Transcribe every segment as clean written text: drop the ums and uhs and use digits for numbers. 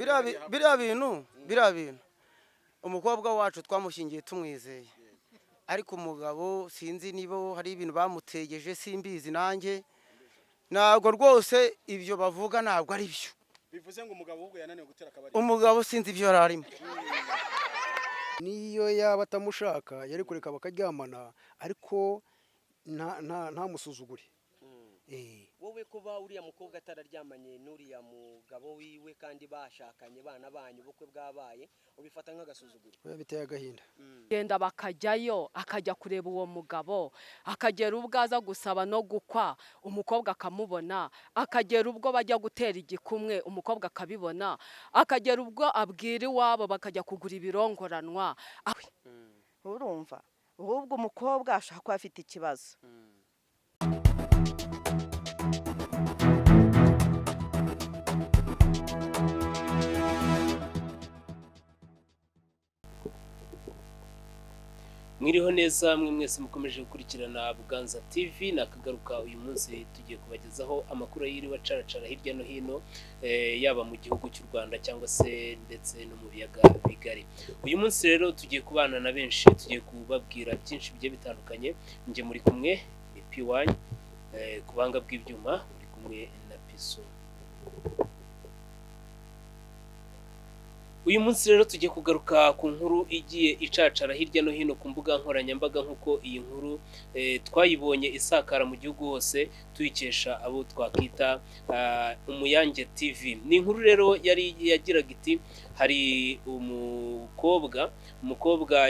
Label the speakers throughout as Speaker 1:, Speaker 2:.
Speaker 1: Biriya bintu, biriya bintu, umukobwa wacu twamushyingiye tumwizeye, ariko umugabo sinzi niba hari ibintu bamutegeje, simbizi nanjye. Ntabwo rwose ibyo bavuga ntabwo ari byo.
Speaker 2: Bivuze ngo umugabo ahubwo yananiwe gutera akabariro?
Speaker 1: Umugabo sinzi ibyo yari arimo.
Speaker 3: Niyo yaba atamushaka yari kureka bakaryamana, ariko ntamusuzugure.
Speaker 4: Wowe kuba uriya mukobwa atararyamanye n'uriya mugabo wiwe kandi bashakanye, bana banyu, ubukwe bwabaye, ubifata nk'agasuzuguro?
Speaker 3: Oya, biteye agahinda.
Speaker 5: Genda bakajyayo, akajya kureba uwo mugabo, akagera ubwo aza gusaba no gukwa, umukobwa akamubona, akagera ubwo bajya gutera igikumwe, umukobwa akabibona, akagera ubwo abwira iwabo bakajya kugura ibirongoranwa.
Speaker 6: Urumva, ahubwo umukobwa ashobora kuba afite ikibazo.
Speaker 7: Mwiriho neza mwe mwese mukomeje gukurikirana Buganza TV, nakagaruka. Uyu munsi tugiye kubagezaho amakuru yiriwe acaracara hirya no hino, yaba mu gihugu cy'u Rwanda cyangwa se ndetse no mu biyaga bigari. Uyu munsi rero tugiye kubana na benshi, tugiye kubabwira byinshi bigiye bitandukanye. Njye muri kumwe ni P1, ku buhanga bw'ibyuma muri kumwe na Piso. Uyu munsi rero tugiye kugaruka ku nkuru igiye icacara hirya no hino ku mbuga nkoranyambaga, nk'uko iyi nkuru twayibonye isakara mu gihugu hose, tuyikesha abo twakita Umuyange TV. Ni inkuru rero yari yagiraga iti: hari umukobwa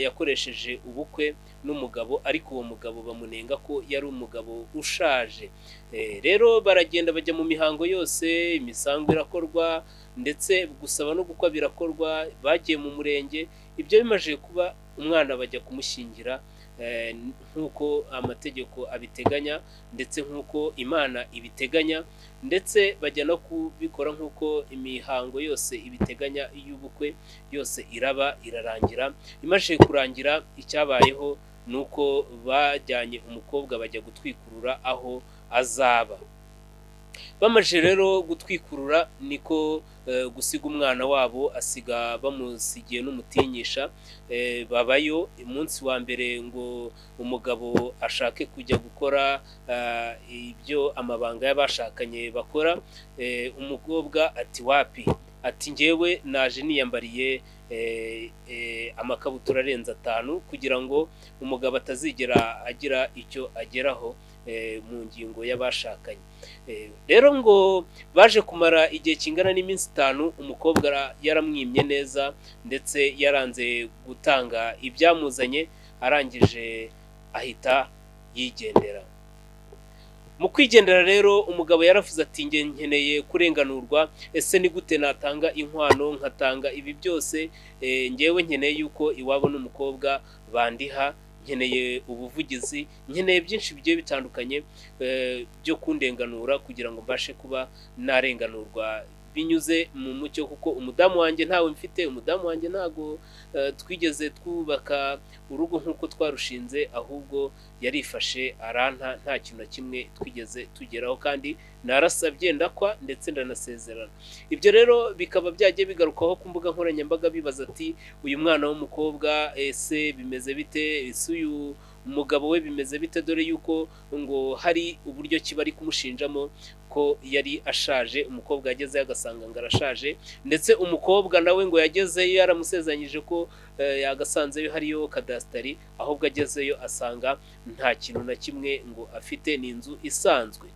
Speaker 7: yakoresheje ubukwe n'umugabo, ariko uwo mugabo bamunenga ko yari umugabo ushaje. Rero baragenda bajya mu mihango yose, imisango irakorwa, ndetse gusaba no gukwa birakorwa, bagiye mu murenge. Ibyo bimaze kuba, umwana bajya kumushyingira nk'uko amategeko abiteganya, ndetse nk'uko Imana ibiteganya, ndetse bajya no kubikora nk'uko imihango yose ibiteganya y'ubukwe yose, iraba irarangira. Imaze kurangira, icyabayeho ni uko bajyanye umukobwa bajya gutwikurura aho azaba. Bamaze rero gutwikurura, niko gusiga umwana wabo, asiga bamusigiye n'umutinyisha. Babayo umunsi wa mbere ngo umugabo ashake kujya gukora ibyo amabanga y'abashakanye bakora, umukobwa ati: "Wapi!" Ati: "Njyewe naje niyambariye amakabutura arenze atanu kugira ngo umugabo atazigera agira icyo ageraho mu ngingo y'abashakanye." Rero ngo baje kumara igihe kingana n'iminsi 5, umukobwa yaramwimye neza, ndetse yaranze gutanga ibyamuzanye, arangije ahita yigendera. Mu kwigendera rero, umugabo yaravuze ati: "Njye nkeneye kurenganurwa. Ese ni gute natanga inkwano, nkatanga ibi byose? Ngewe nkeneye yuko iwabo n'umukobwa bandiha, nkeneye ubuvugizi, nkeneye byinshi bigiye bitandukanye byo kundenganura kugira ngo mbashe kuba narenganurwa binyuze mu mucyo, kuko umudamu wanjye ntawe mfite, umudamu wanjye ntago twigeze twubaka urugo nk'uko twarushinze, ahubwo yarifashe aranta, nta kintu na kimwe twigeze tugeraho, kandi narasabye ndakwa ndetse ndanasezerana." Ibyo rero bikaba byagiye bigarukwaho ku mbuga nkoranyambaga, bibaza ati: "Uyu mwana w'umukobwa ese bimeze bite? Ese uyu umugabo we bimeze bite?" Dore yuko ngo hari uburyo ki bari kumushinjamo ko yari ashaje. Umukobwa yagezeyo agasanga ngo arashaje, ndetse umukobwa nawe ngo yagezeyo yaramusezeranyije ko yagasanzeyo hariyo kadasitari, ahubwo agezeyo asanga nta kintu na kimwe ngo afite, ni inzu isanzwe.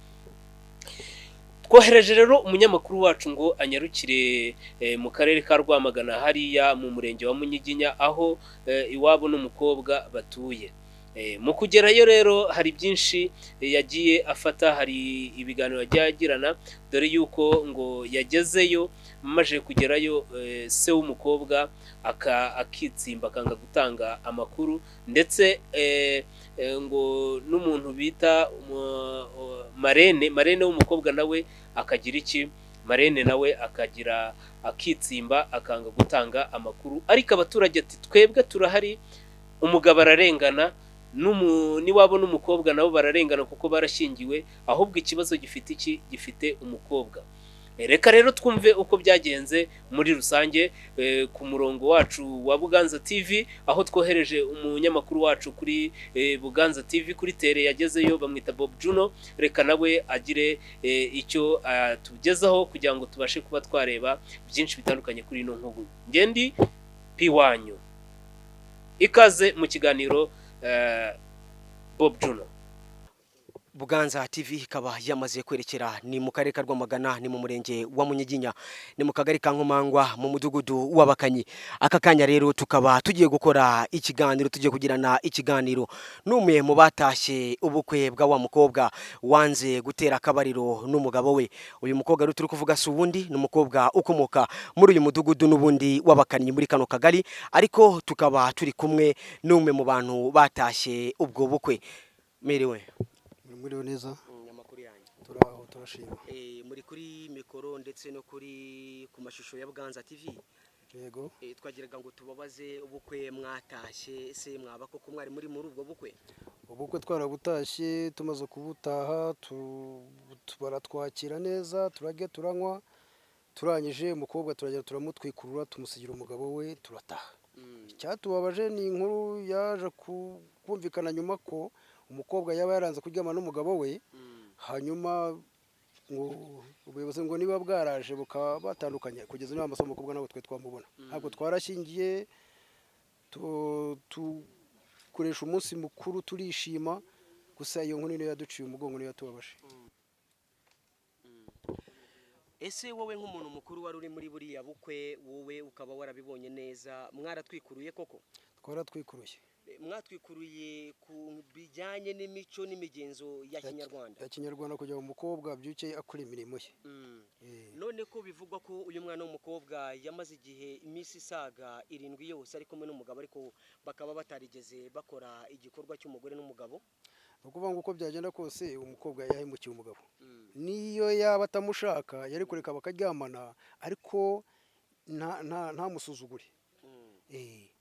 Speaker 7: Twohereje rero umunyamakuru wacu ngo anyarukire mu karere ka Rwamagana, hariya mu murenge wa Munyiginya, aho iwabo n'umukobwa batuye. Mu kugerayo rero hari byinshi yagiye afata, hari ibiganiro yagiye agirana, dore yuko ngo yagezeyo, amaze kugerayo se w'umukobwa akitsimba, akanga gutanga amakuru, ndetse ngo n'umuntu bita marraine w'umukobwa nawe akagira iki, marraine nawe akagira akitsimba, akanga gutanga amakuru. Ariko abaturage ati: "Twebwe turahari, umugabo ararengana, n'iwabo n'umukobwa nabo bararengana kuko barashyingiwe, ahubwo ikibazo gifite iki, gifite umukobwa." Reka rero twumve uko byagenze muri rusange ku murongo wacu wa Buganza TV, aho twohereje umunyamakuru wacu kuri Buganza TV kuri terrain yagezeyo, bamwita Bob Juno. Reka nawe agire icyo atugezaho kugira ngo tubashe kuba twareba byinshi bitandukanye kuri ino nkuru. Ngendi piwanyu, ikaze mu kiganiro, Bob Juno.
Speaker 4: Buganza TV ikaba yamaze kwerekera ni mu karere ka Rwamagana, ni mu murenge wa Munyiginya, ni mu kagari ka Nkomangwa, mu mudugudu w'Abakanyi. Aka kanya rero tukaba tugiye gukora ikiganiro, tugiye kugirana ikiganiro n'umwe mu batashye ubukwe bwa wa mukobwa wanze gutera akabariro n'umugabo we. Uyu mukobwa rero turi kuvuga si uwundi, ni umukobwa ukomoka muri uyu mudugudu n'ubundi w'Abakanyi, muri kano kagari, ariko tukaba turi kumwe n'umwe mu bantu batashye ubwo bukwe. Miriwe?
Speaker 3: Mwiriwe neza.
Speaker 4: Amakuru yanyu?
Speaker 3: Turaho, turashima.
Speaker 4: Muri kuri mikoro ndetse no kuri ku mashusho ya Buganza TV.
Speaker 3: Yego.
Speaker 4: Twagiraga ngo tubabaze ubukwe mwatashye, se mwaba koko mwari muri ubwo bukwe?
Speaker 3: Ubukwe twarabutashye. Tumaze kubutaha baratwakira neza, turarya, turanywa, turangije umukobwa turagenda turamutwikurura, tumusigira umugabo we, turataha. Icyatubabaje ni inkuru yaje kumvikana nyuma ko umukobwa yaba yaranze kuryamana n'umugabo we, hanyuma ngo ubuyobozi ngo niba bwaraje bukaba batandukanye. Kugeza n'ayo masaha umukobwa ntabwo twe twamubona. Ntabwo twarashyingiye, dukoresha umunsi mukuru, turishima, gusa iyo nkuru niyo yaduciye umugongo, niyo yatubabaje.
Speaker 4: Ese wowe nk'umuntu mukuru wari uri muri buriya bukwe, wowe ukaba warabibonye neza, mwaratwikuruye koko?
Speaker 3: Twaratwikuruye.
Speaker 4: Mwatwikuruye ku bijyanye n'imico n'imigenzo ya kinyarwanda?
Speaker 3: Ya kinyarwanda, kugira ngo umukobwa abyuke akora imirimo ye.
Speaker 4: None ko bivugwa ko uyu mwana w'umukobwa yamaze igihe, iminsi isaga 7 yose ari kumwe n'umugabo, ariko bakaba batarigeze bakora igikorwa cy'umugore n'umugabo?
Speaker 3: Ni ukuvuga ngo uko byagenda kose umukobwa yahemukiye umugabo. Niyo yaba atamushaka yari kureka bakaryamana, ariko ntamusuzugure.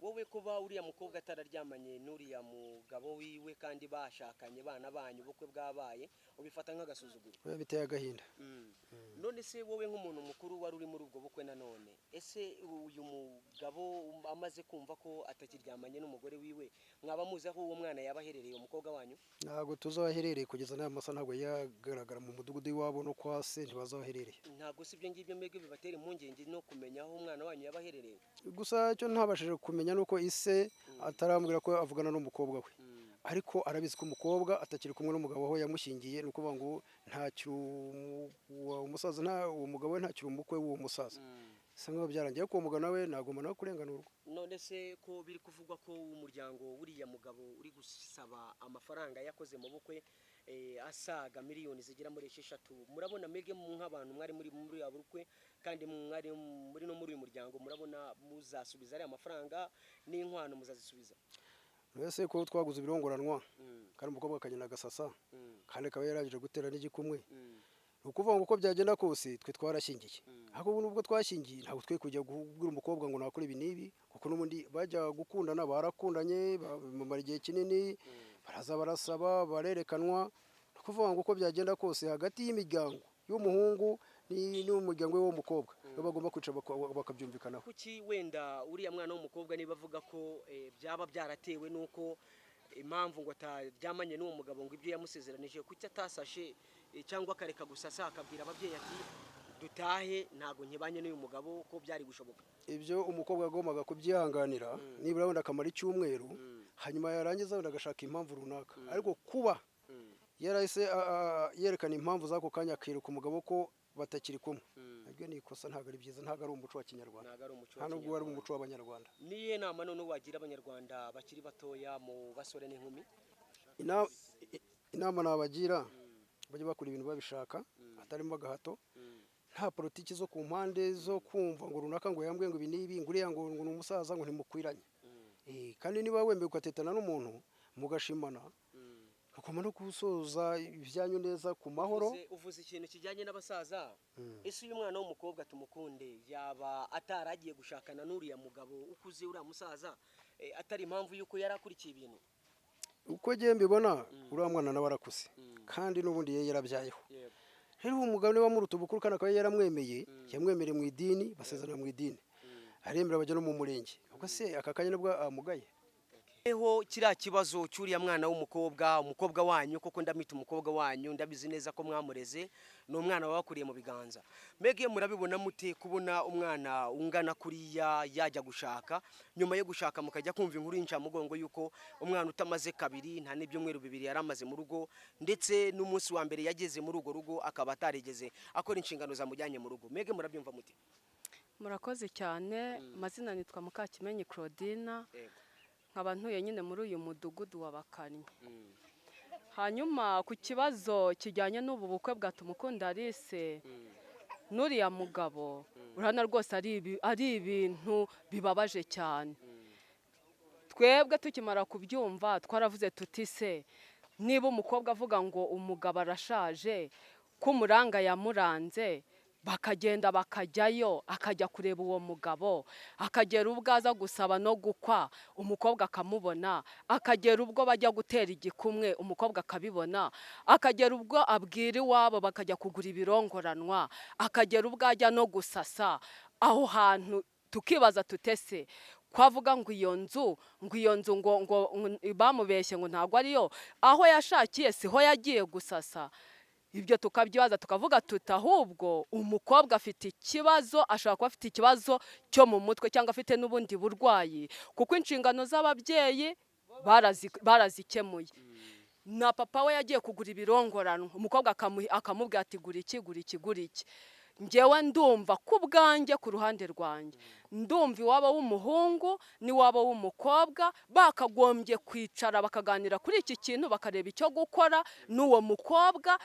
Speaker 4: Wowe kuba uriya mukobwa atararyamanye n'uriya mugabo wiwe kandi bashakanye, bana banyu, ubukwe bwabaye, ubifata nk'agasuzuguro?
Speaker 3: Biba biteye agahinda.
Speaker 4: None se wowe nk'umuntu mukuru wari uri muri ubwo bukwe nanone, ese uyu mugabo amaze kumva ko atakiryamanye n'umugore wiwe, mwaba muzi aho uwo mwana yaba aherereye, umukobwa wanyu?
Speaker 3: Ntabwo tuzi aho aherereye kugeza n'aya masaha. Ntabwo yagaragara mu mudugudu iwabo no kwa se, ntibazi aho aherereye.
Speaker 4: Ntabwo si ibyo ngibyo mwebwe bibatera impungenge no kumenya aho umwana wanyu yaba aherereye?
Speaker 3: Gusa icyo ntabashije kumenya ni uko ise atarambwira ko avugana n'umukobwa we, ariko arabizi ko umukobwa atakiri kumwe n'umugabo aho yamushyingiye. Ni ukuvuga ngo ntakiri uwo musaza, nta uwo mugabo we ntakiri umukwe w'uwo musaza, bisa nkaho byarangiye, ariko uwo mugabo nawe nagomba nawe kurenganurwa.
Speaker 4: None se ko biri kuvugwa ko umuryango w'uriya mugabo uri gusaba amafaranga yakoze mu bukwe, asaga miliyoni zigera muri 6, murabona mwebwe nk'abantu mwari muri uriya bukwe kandi mwari muri no muri uyu muryango, murabona muzasubiza ariya mafaranga n'inkwano muzazisubiza?
Speaker 3: Mbese ko twaguze ibirongoranwa kandi umukobwa akagenda agasasa, kandi akaba yarangije gutera n'igikumwe, ni ukuvuga ngo uko byagenda kose twe twarashyingiye. Ariko ubu nubwo twashyingiye ntabwo twe kujya kubwira umukobwa ngo nakora ibi n'ibi, kuko n'ubundi bajya gukundana barakundanye, bamara igihe kinini, baraza barasaba, barerekanwa. Ni ukuvuga ngo uko byagenda kose hagati y'imiryango y'umuhungu n'umuryango we w'umukobwa nibo bagomba kwicara bakabyumvikanaho.
Speaker 4: Kuki wenda uriya mwana w'umukobwa niba avuga ko byaba byaratewe n'uko impamvu ngo ataryamanye n'uwo mugabo, ngo ibyo yamusezeranije, kuki atasashe cyangwa akareka gusasa, akabwira ababyeyi ati dutahe, ntabwo nkibanye n'uyu mugabo, ko byari gushoboka?
Speaker 3: Ibyo umukobwa yagombaga kubyihanganira, nibura wenda akamara icyumweru, hanyuma yarangiza wenda agashaka impamvu runaka. Ariko kuba yarahise yerekana impamvu z'ako kanya, akiruka umugabo ko batakiri kumwe, nabyo ni ikosa, ntabwo ari byiza, ntabwo ari umuco wa kinyarwanda.
Speaker 4: Ntabwo ari umuco wa
Speaker 3: Nta nubwo ari
Speaker 4: kinyarwanda.
Speaker 3: umuco w'Abanyarwanda.
Speaker 4: Niyihe nama noneho wagira Abanyarwanda bakiri batoya, mu basore n'inkumi?
Speaker 3: Inama nabagira, bajye bakora ibintu babishaka, hatarimo agahato, nta politiki zo ku mpande zo kumva ngo runaka ngo yambwiye ngo ibi n'ibi, ngo uriya ngo ni umusaza, ngo ntimukwiranye. Kandi niba wemeye ugatetana n'umuntu mugashimana, mugomba no gusoza ibyanyu neza ku mahoro.
Speaker 4: Uvuze ikintu kijyanye n'abasaza. Ese uyu mwana w'umukobwa tumukunde yaba ataragiye gushakana n'uriya mugabo ukuze, uriya musaza, atari impamvu y'uko yari akurikiye ibintu?
Speaker 3: Uko ngiye mbibona, uriya mwana nawe arakuze, kandi n'ubundi ye yarabyayeho. Rero uwo mugabo niba muruta ubukuru kandi akaba yaramwemeye, yamwemereye mu idini, basezerana mu idini, aremera bajya no mu murenge. Ubwo se aka kanya nibwo amugaye?
Speaker 4: Eho kiriya kibazo cy'uriya mwana w'umukobwa, umukobwa wanyu koko, ndamwita umukobwa wanyu, ndabizi neza ko mwamureze, ni umwana wabakuriye mu biganza. Mbega murabibona mute kubona umwana ungana kuriya yajya gushaka, nyuma yo gushaka mukajya kumva inkuru y'incamugongo y'uko umwana utamaze kabiri, nta n'ibyumweru 2 yari amaze mu rugo, ndetse n'umunsi wa mbere yageze muri urwo rugo akaba atarigeze akora inshingano zamujyanye mu rugo? Mbega murabyumva mute?
Speaker 5: Murakoze cyane. Amazina nitwa Mukakimenyi Claudina, nkaba ntuye nyine muri uyu mudugudu wa Bakannyi. Hanyuma ku kibazo kijyanye n'ubu bukwe bwa Tumukunda Alice n'uriya mugabo, urabona rwose ari ibintu bibabaje cyane. Twebwe tukimara kubyumva twaravuze tuti: "Se niba umukobwa avuga ngo umugabo arashaje, ko umuranga yamuranze, bakagenda bakajyayo, akajya kureba uwo mugabo, akagera ubwo aza gusaba no gukwa, umukobwa akamubona, akagera ubwo bajya gutera igikumwe, umukobwa akabibona, akagera ubwo abwira iwabo bakajya kugura ibirongoranwa, akagera ubwo ajya no gusasa aho hantu," tukibaza tutese ko avuga ngo iyo nzu, ngo bamubeshye, ngo ntabwo ariyo, aho yashakiye siho yagiye gusasa? Ibyo tukabyibaza, tukavuga tuti ahubwo umukobwa afite ikibazo, ashobora kuba afite ikibazo cyo mu mutwe cyangwa afite n'ubundi burwayi, kuko inshingano z'ababyeyi barazikemuye. Na papa we yagiye kugura ibirongoranwa, umukobwa akamubwira ati: "Gura iki, gura iki, gura iki." Ngewe ndumva ku bwanjye, ku ruhande rwanjye, ndumva iwabo w'umuhungu n'iwabo w'umukobwa bakagombye kwicara bakaganira kuri iki kintu, bakareba icyo gukora, n'uwo mukobwa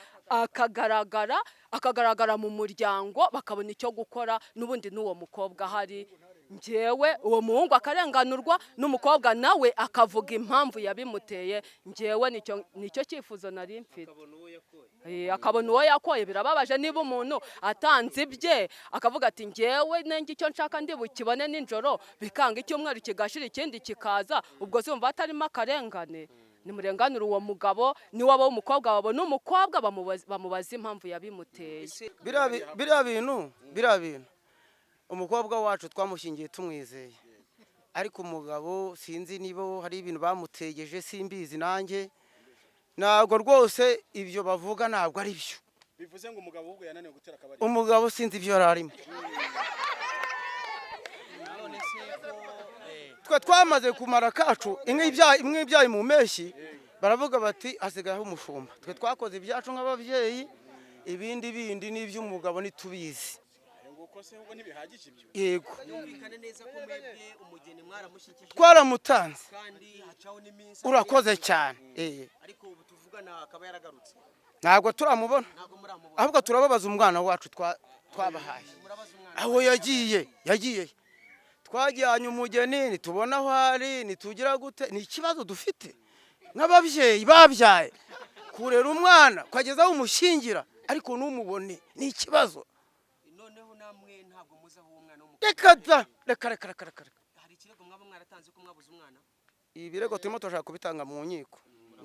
Speaker 5: akagaragara mu muryango, bakabona icyo gukora n'ubundi n'uwo mukobwa ahari. Ngewe uwo muhungu akarenganurwa, n'umukobwa nawe akavuga impamvu yabimuteye. Ngewe nicyo cyifuzo nari mfite. Akabona uwo yakoye. Birababaje niba umuntu atanze ibye, akavuga ati: "Ngewe nenge icyo nshaka ndi bukibone nijoro," bikanga, icyumweru kigashira, ikindi kikaza. Ubwo zumva hatarimo akarengane? Nimurenganure uwo mugabo, niwaba w'umukobwa babona umukobwa, bamubaze impamvu yabimuteye.
Speaker 1: Biriya bintu, umukobwa wacu twamushyingiye tumwizeye, ariko umugabo sinzi niba hari ibintu bamutegeje, simbizi nanjye. Ntabwo rwose ibyo bavuga ntabwo ari byo.
Speaker 2: Bivuze ngo umugabo ahubwo yananiwe gutera akabariro?
Speaker 1: Umugabo sinzi ibyo yari arimo. Twe twamaze kumara kacu, inka ibyaye mu mpeshyi, baravuga bati hasigayeho umushumba. Twe twakoze ibyacu nk'ababyeyi, ibindi bindi n'iby'umugabo ntitubizi.
Speaker 2: Nguko se ahubwo ntibihagije ibyo?
Speaker 1: Yego.
Speaker 4: Byumvikane neza ko mwebwe umugeni mwaramushyikije?
Speaker 1: Twaramutanze.
Speaker 4: Kandi hacaho n'iminsi.
Speaker 1: Urakoze cyane.
Speaker 4: Ariko ubu tuvugana akaba yaragarutse?
Speaker 1: Ntabwo turamubona.
Speaker 4: Ntabwo muramubona?
Speaker 1: Ahubwo turababaza umwana wacu twabahaye.
Speaker 4: Murabaza umwana?
Speaker 1: Aho yagiye, twajyanye umugeni, ntitubona aho ari, ntitugira gute. Ni ikibazo dufite nk'ababyeyi babyaye, kurera umwana ukageza aho umushyingira ariko ntumubone, ni ikibazo.
Speaker 4: Noneho namwe ntabwo muzi aho uwo mwana w'umukobwa?
Speaker 1: Reka da, reka, reka, reka, reka, reka.
Speaker 4: Hari ikirego mwaba mwaratanze ko mwabuze umwana?
Speaker 1: Ibi birego turimo turashaka kubitanga mu nkiko,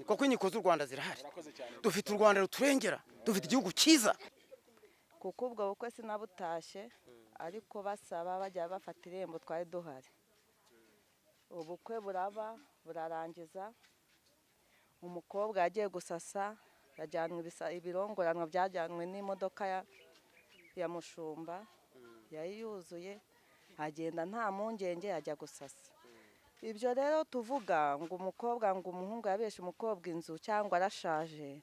Speaker 1: kuko inkiko z'u Rwanda zirahari.
Speaker 2: Urakoze cyane.
Speaker 1: Dufite u Rwanda ruturengera, dufite igihugu cyiza.
Speaker 6: Kuko ubwo bukwe sinabutashye, ariko basaba bajya bafata irembo twari duhari. Ubukwe buraba, burarangiza. Umukobwa yagiye gusasa, yajyanwe ibirongoranwa byajyanwe n'imodoka ya mushumba yari yuzuye, agenda nta mpungenge, ajya gusasa. Ibyo rero tuvuga ngo umukobwa, ngo umuhungu yabeshe umukobwa inzu cyangwa arashaje,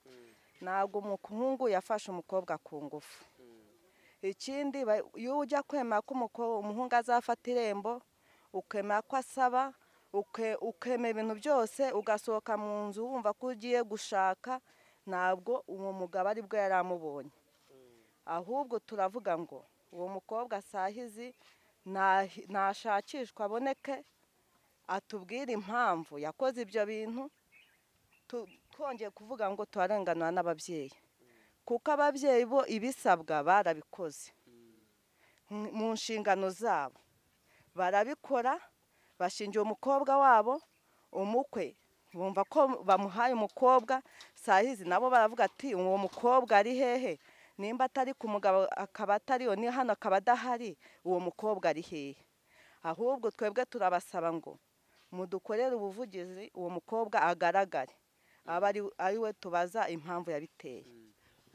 Speaker 6: ntabwo umuhungu yafashe umukobwa ku ngufu. Ikindi, iyo ujya kwemera ko umuhungu azafata irembo, ukemera ko asaba, ukemera ibintu byose, ugasohoka mu nzu wumva ko ugiye gushaka, ntabwo uwo mugabo aribwo yari amubonye. Ahubwo turavuga ngo uwo mukobwa sahizi nashakishwa aboneke, atubwire impamvu yakoze ibyo bintu. Twongeye kuvuga ngo turarenganura n'ababyeyi, kuko ababyeyi bo ibisabwa barabikoze mu nshingano zabo, barabikora, bashingiye umukobwa wabo umukwe, bumva ko bamuhaye umukobwa. Sahizi nabo baravuga ati: "Uwo mukobwa ari hehe?" Nimba atari ku mugabo akaba atariyo, ni hano akaba adahari, uwo mukobwa ari hehe? Ahubwo twebwe turabasaba ngo mudukorere ubuvugizi, uwo mukobwa agaragare, abe ari we tubaza impamvu yabiteye.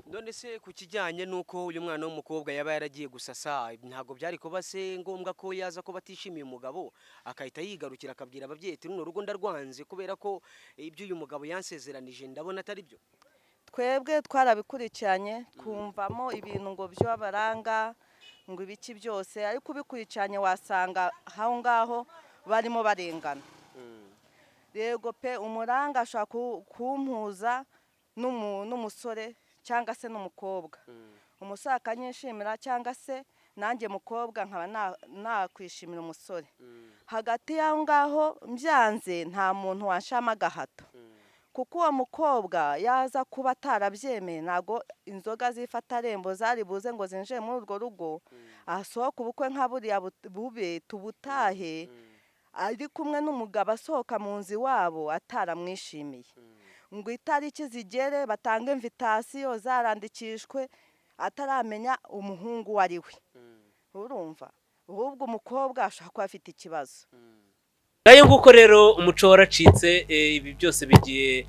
Speaker 4: None se ku kijyanye n'uko uyu mwana w'umukobwa yaba yaragiye gusasa, ntabwo byari kuba se ngombwa ko yaza kuba atishimiye umugabo akahita yigarukira akabwira ababyeyi ati: "Runo rugo ndarwanze kubera ko ibyo uyu mugabo yansezeranije ndabona atari byo"?
Speaker 6: Twebwe twarabikurikiranye, twumvamo ibintu ngo by'abaranga, ngo ibiki byose, ariko ubikurikiranye wasanga aho ngaho barimo barengana. Yego pe, umuranga ashobora kumpuza n'umusore cyangwa se n'umukobwa, umusore akanyishimira, cyangwa se nanjye mukobwa nkaba nakwishimira umusore. Hagati y'aho ngaho mbyanze, nta muntu wanshama agahato, kuko uwo mukobwa yaza kuba atarabyemeye, ntabwo inzoga z'ifatarembo zari buze ngo zinjire muri urwo rugo, asohoke ubukwe nka buriya bube tubutahe ari kumwe n'umugabo, asohoka mu nzu iwabo ataramwishimiye, ngo itariki zigere batange invitation zarandikishwe ataramenya umuhungu uwo ari we. Urumva ahubwo umukobwa ashobora kuba afite ikibazo.
Speaker 7: Ngayo nguko rero, umuco waracitse. Ibi byose bigiye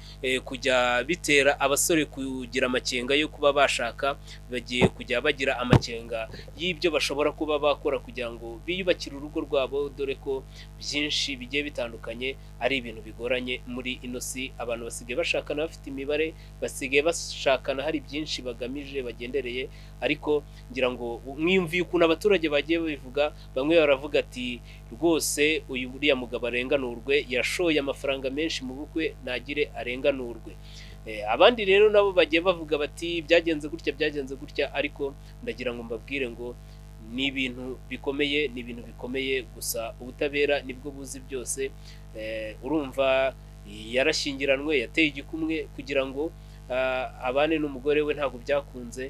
Speaker 7: kujya bitera abasore kugira amakenga yo kuba bashaka, bagiye kujya bagira amakenga y'ibyo bashobora kuba bakora kugira ngo biyubakire urugo rwabo, dore ko byinshi bigiye bitandukanye ari ibintu bigoranye muri ino si. Abantu basigaye bashakana bafite imibare, basigaye bashakana hari byinshi bagamije, bagendereye. Ariko ngira ngo mwiyumviye ukuntu abaturage bagiye babivuga. Bamwe baravuga ati: "Rwose uyu uriya mugabo arenganurwe, yashoye amafaranga menshi mu bukwe, nagire arenganurwe." Abandi rero nabo bagiye bavuga bati: "Byagenze gutya, byagenze gutya." Ariko ndagira ngo mbabwire ngo ni ibintu bikomeye, ni ibintu bikomeye gusa ubutabera nibwo buzi byose. Urumva yarashyingiranwe, yateye igikumwe kugira ngo abane n'umugore we, ntabwo byakunze.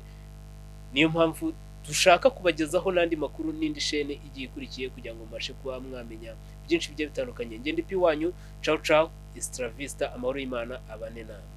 Speaker 7: Niyo mpamvu dushaka kubagezaho n'andi makuru n'indi shene igiye ikurikiye kugira ngo mubashe kuba mwamenya byinshi bigiye bitandukanye. Ngende ipi wanyu, cawu cawu, isitravista, amahoro y'Imana abane namwe.